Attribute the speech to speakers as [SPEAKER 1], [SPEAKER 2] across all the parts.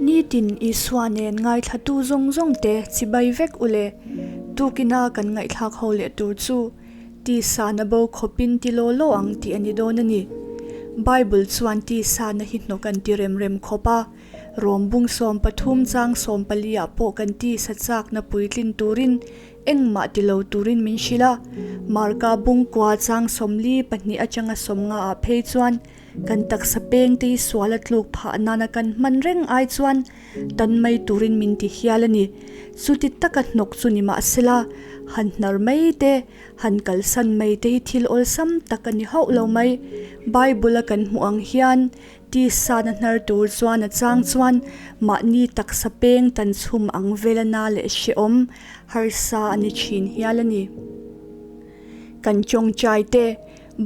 [SPEAKER 1] Nitin Isua nen ngaithlatu zawng zawng te chibai vek u le. Tukina kan ngaihthlak ho leh tur chu tisa na bo khawpin ti law law ang tih a ni dawn a ni. Bible chuan tisa na hi hnawk an ti rem rem khawp a, Rom bung 13 chang 14 ah pawh kan tisa chakna puitlin turin Engmah ti lo turin min hrilh a, Marka bungkua chang 42 atanga 50 ah phei chuan kan taksa pengte hi sual a tluk phah nana kan hman reng ai chuan tan mai turin min ti hial a ni. Chuti taka hnawk chu ni mahsela, han hnar mai te, han kalsan mai te hi thil awlsam tak a ni hauh lo mai. Bible a kan hmuh ang hian Tisa na hnar tur chuan a chang chuan mahni taksa peng tan chhum ang vela na leh hrehawm harsa a ni thin hial a ni. Kan tawngtai te,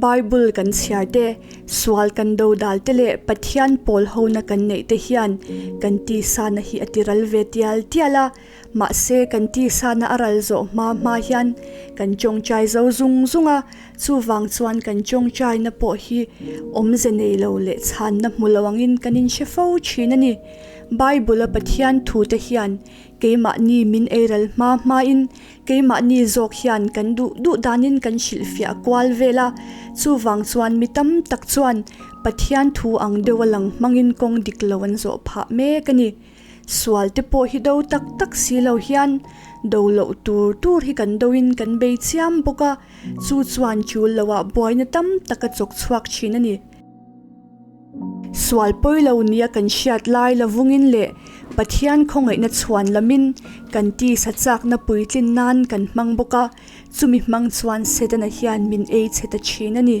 [SPEAKER 1] Bible kan chhiar te, sual kan do dal te leh Pathian pawl hona kan neih te hian kan tisa na hi a ti ral ve tial tial a. Mahse, kan tisa na a ral zawh hma hma hian kan tawngtai zo zung zung a, chuvang chuan kan tawngtaina pawh hi awmze nei lo leh chhanna hmu lo angin kan inhre fo thin a ni. Bible-a Pathian thute hian keimahni min eiral hma hmain keimahni zawk hian kan duh duh danin kan hrilhfiah kual vel a, chuvang chuan mi tam tak chuan Pathian thu ang deuha lang hmangin kawng dik lo an zawh phah mek a ni. Sual te pawh hi do tak tak si lo hian do loh tur tur hi kan do in kan bei chiam bawk a, chu chuan chul lo ah buaina tam tak a chawk chhuak thin a ni. Sual pawi lo nia kan hriat lai la vungin leh Pathian khawngaihna chhuan lamin kan tisa chakna puitlin nan kan hmang bawk a, chumi hmang chuan Setana hian min ei chhe ta thin a ni.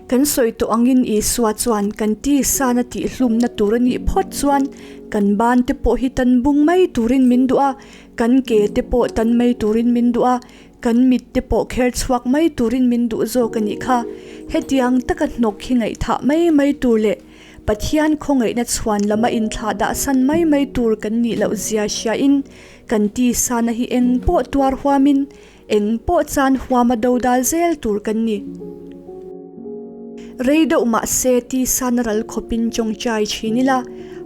[SPEAKER 1] Kan sawi tawh angin Isua chuan kan tisana tihhlumna tur a nih phawt chuan kan ban te pawh hi tan bung mai turin min duh a, kan ke te pawh tan mai turin min duh a, kan mit te pawh kher chhuak mai turin min duh zawk a nih kha. Hetiang taka hnawk hi ngaihthah mai mai tur leh Pathian khawngaihna chhuan lama inthlah dah san mai mai tur kan nih loh zia hriain kan tisana hi eng pawh tuar huamin Eng pawh chan huama dodal zel tur kan ni. Rei deuh mah se tisa na ral khawpin tawngtai thin ila,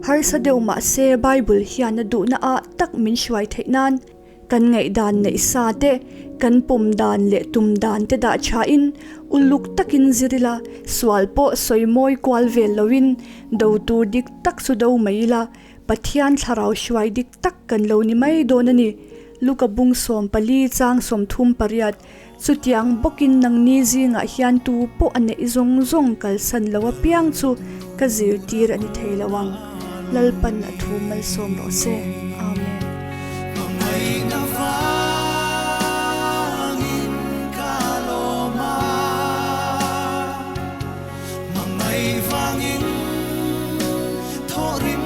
[SPEAKER 1] harsa deuh mah se Bible hian a duhna ah tak min hruai theih nan kan ngaihdan neih sa te, kan pawm dan leh tum dan te dah thain uluk takin zir ila, sual pawh sawi mawi kual vel loin do tur dik tak chu do mai ila, Pathian thlarau hruai dik tak kan lo ni mai dawn a ni. Luka bung 14 chang 38, Chutiang bawkin nangni zingah hian tu pawh a neih zawng zawng kalsan lo apiang chu ka zirtir a ni thei lo ang. Lalpan a thu malsawm rawh se. Amen.
[SPEAKER 2] Hmangaih vangin thaw rim.